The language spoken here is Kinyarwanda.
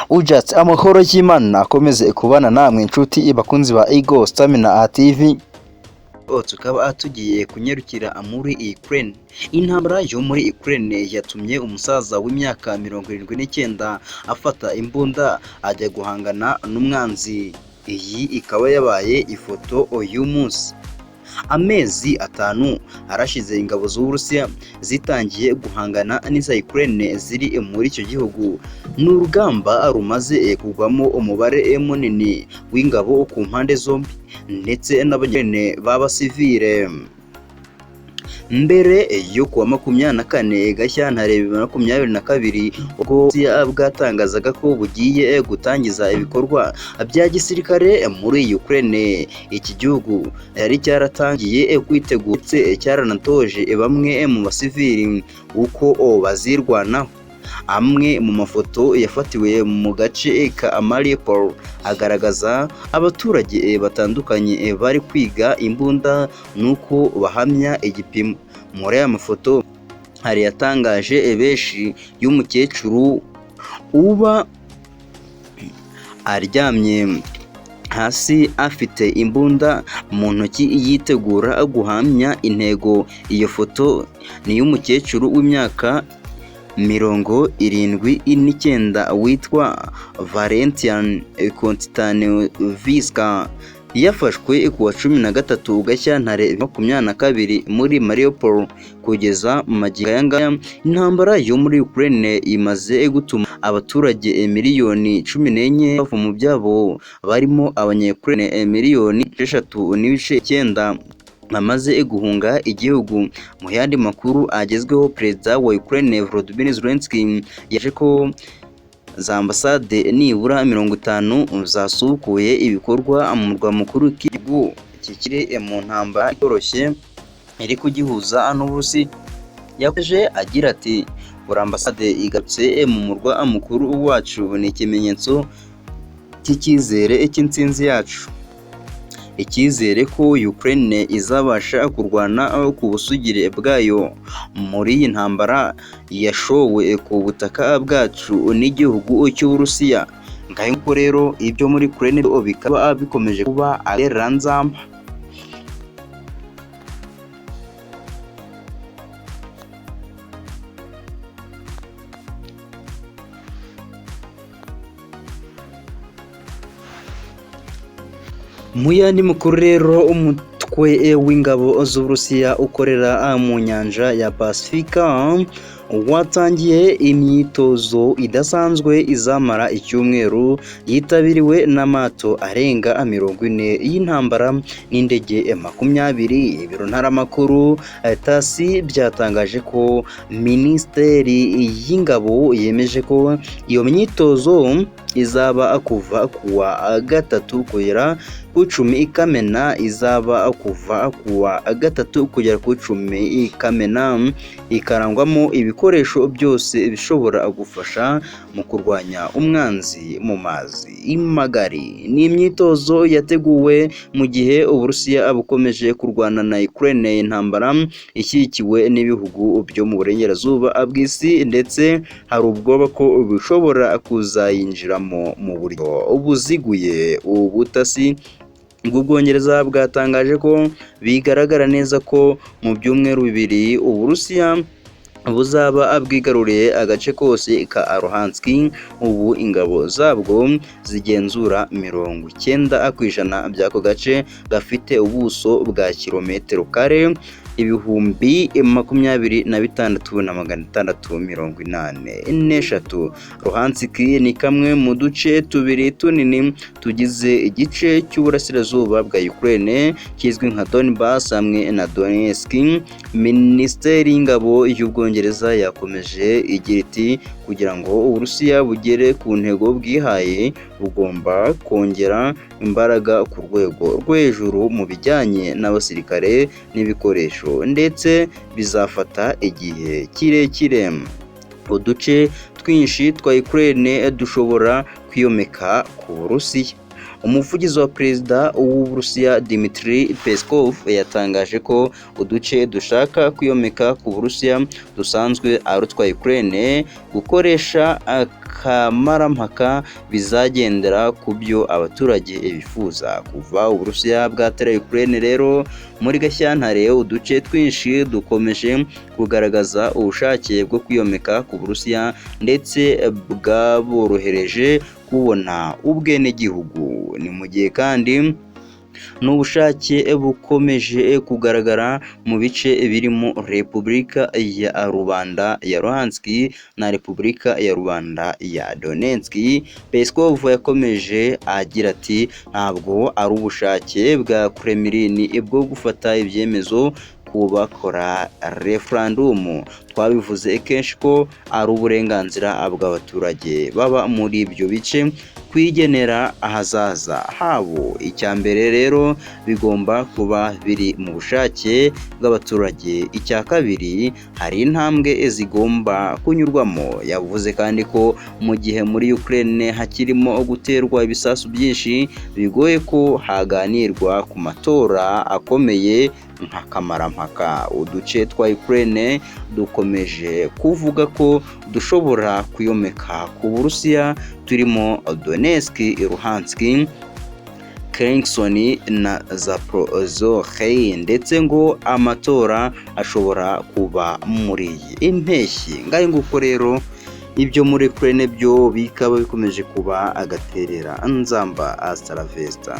Ujatse amahoro y'Imana akomeze kubana namwe inshuti bakunzi ba Eagle Stamina TV. Tukaba tugiye kunyarukira muri Ukraine. Intambara yo muri Ukraine yatumye umusaza w'imyaka 79 afata imbunda ajya guhangana n'umwanzi. Iyi ikaba yabaye ifoto y'umunsi. Amezi 5 arashize ingabo z'Uburusiya zitangiye guhangana n'iza Ukraine ziri muri icyo gihugu. Ni urugamba rumaze kugwamo umubare munini w'ingabo ku mpande zombi ndetse n'abanyene b'abasivile. Mbere yo kuwa 24 Gashyantare 2022 ubwo Uburusiya bwatangazaga ko bugiye gutangiza ibikorwa bya gisirikare muri Ukraine, iki gihugu yari cyaratangiye kwitegura ndetse cyaranatoje bamwe mu basivili uko bazirwanaho. Amwe mu mafoto yafatiwe mu gace ka Mariupol agaragaza abaturage batandukanye bari kwiga imbunda nuko bahamya igipimo. Muri aya mafoto hari yatangaje benshi y'umukecuru uba aryamye hasi afite imbunda mu ntoki yitegura guhamya intego. Iyo foto ni iy'umukecuru w'imyaka 79 witwa Valentian Konstantinovska. Yafashwe kuwa 13 Gashyantare 2022 muri Mariupol. Kugeza magingo aya ngaya intambara yo muri Ukraine imaze gutuma abaturage miliyoni 14 bava mu byabo, barimo abanya-Ukraine miliyoni 6.9 bamaze guhunga igihugu. Mu yandi makuru agezweho, Perezida wa Ukraine Volodymyr Zelensky yaje ko za ambasade nibura 50 zasubukuye ibikorwa mu murwa mukuru w'igihugu kikiri mu ntambara itoroshye iri kugihuza n'Uburusiya. Yakomeje agira ati: "Buri ambasade igarutse mu murwa mukuru wacu ni ikimenyetso cy'icyizere cy'intsinzi yacu. Icyizere ko Ukraine izabasha kurwana ku busugire bwayo muri iyi ntambara yashowe ku butaka bwacu n'igihugu cy'Uburusiya." Ngaho nguko rero ibyo muri Ukraine bikaba bikomeje kuba aberanzamba. Mu yandi makuru rero, umutwe w'ingabo z'Uburusiya ukorera mu nyanja ya Pasifika watangiye imyitozo idasanzwe izamara icyumweru, yitabiriwe n'amato arenga 40 y'intambara n'indege 20. Ibiro ntaramakuru TASS byatangaje ko Minisiteri y'Ingabo yemeje ko iyo myitozo izaba kuva kuwa 3 kugera ku 10 Kamena, izaba kuva kuwa 3 kugera ku 10 Kamena, ikarangwamo ibikoresho byose bishobora gufasha mu kurwanya umwanzi mu mazi magari. Ni imyitozo yateguwe mu gihe Uburusiya bukomeje kurwana na Ukraine, intambara ishyigikiwe n'ibihugu byo mu burengerazuba bw'isi, ndetse hari ubwoba ko bishobora kuzayinjiramo mu buryo buziguye. Ubutasi bw'Ubwongereza bwatangaje ko bigaragara neza ko mu byumweru 2 Uburusiya buzaba bwigaruriye agace kose ka Luhansk. Ubu ingabo zabwo zigenzura 90% by'ako gace gafite ubuso bwa kilometero kare 26,683. Luhansk ni kamwe mu duce tubiri tunini tugize igice cy'uburasirazuba bwa Ukraine kizwi nka Donbass hamwe na Donetsk. Minisiteri y'Ingabo y'Ubwongereza yakomeje igira iti: "Kugira ngo Uburusiya bugere ku ntego bwihaye, bugomba kongera imbaraga ku rwego rwo hejuru mu bijyanye n'abasirikare n'ibikoresho, ndetse bizafata igihe kirekire. Uduce twinshi twa Ukraine dushobora kwiyomeka ku Burusiya." Umuvugizi wa Perezida w'Uburusiya Dmitry Peskov yatangaje ko uduce dushaka kwiyomeka ku Burusiya dusanzwe ari utwa Ukraine. Gukoresha Kamarampaka bizagendera ku byo abaturage bifuza. Kuva Uburusiya bwatera Ukraine rero muri Gashyantare, uduce twinshi dukomeje kugaragaza ubushake bwo kwiyomeka ku Burusiya, ndetse bwaborohereje kubona ubwenegihugu. Ni mu gihe kandi n'ubushake bukomeje kugaragara mu bice birimo Repubulika ya Rubanda ya Luhansk na Repubulika ya Rubanda ya Donetsk. Peskov yakomeje agira ati: "Ntabwo ari ubushake bwa Kremlin bwo gufata ibyemezo ku bakora referandumu. Twabivuze kenshi ko ari uburenganzira bw'abaturage baba muri ibyo bice kwigenera ahazaza habo. Icya mbere rero, bigomba kuba biri mu bushake bw'abaturage. Icya kabiri, hari intambwe zigomba kunyurwamo." Yavuze kandi ko mu gihe muri Ukraine hakirimo guterwa ibisasu byinshi, bigoye ko haganirwa ku matora akomeye nka kamarampaka. Uduce twa Ukraine dukomeje kuvuga ko dushobora kwiyomeka ku Burusiya turimo Donetsk, Luhansk, Kherson na Zaporozhye, ndetse ngo amatora ashobora kuba muri iyi mpeshyi. Ngayo nguko rero, ibyo muri Ukraine byo bikaba bikomeje kuba agaterera nzamba. Hasta la vista.